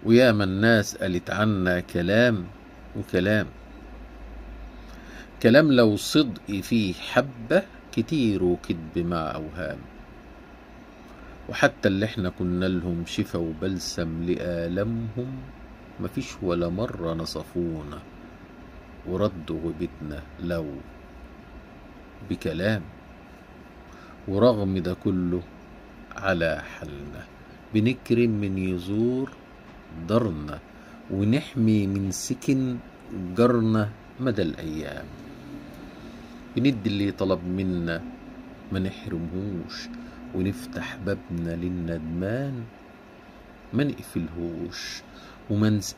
وياما الناس قالت عنا كلام وكلام، كلام لو صدق فيه حبة كتير وكذب مع أوهام. وحتى اللي احنا كنا لهم شفا وبلسم لآلامهم، مفيش ولا مرة نصفونا وردوا غيبتنا لو بكلام. ورغم ده كله على حالنا بنكرم من يزور دارنا، ونحمي من سكن جارنا مدى الأيام. بندي اللي طلب منا ما نحرمهوش، ونفتح بابنا للندمان ما نقفلهوش،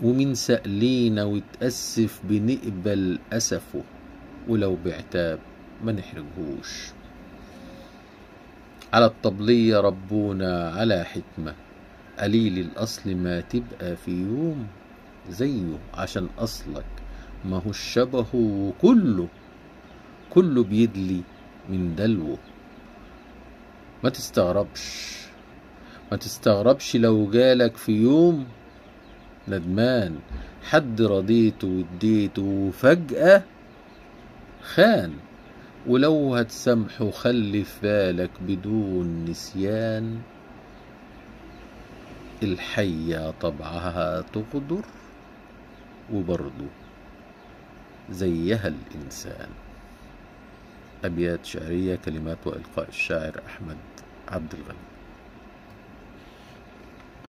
ومن سألينا وتأسف بنقبل أسفه، ولو بعتاب ما نحرجهوش. على الطبلية ربونا على حكمة، قليل الأصل ما تبقى في يوم زيه، عشان أصلك ما هو شبهه، وكله كله بيدلي من دلوه. ما تستغربش، ما تستغربش لو جالك في يوم ندمان، حد رضيته واديته وفجأة خان، ولو هتسامحه خلي في بالك بدون نسيان، الحية طبعها تغدر وبرضه زيها الإنسان. أبيات شعرية، كلمات وإلقاء الشاعر أحمد عبد الغني.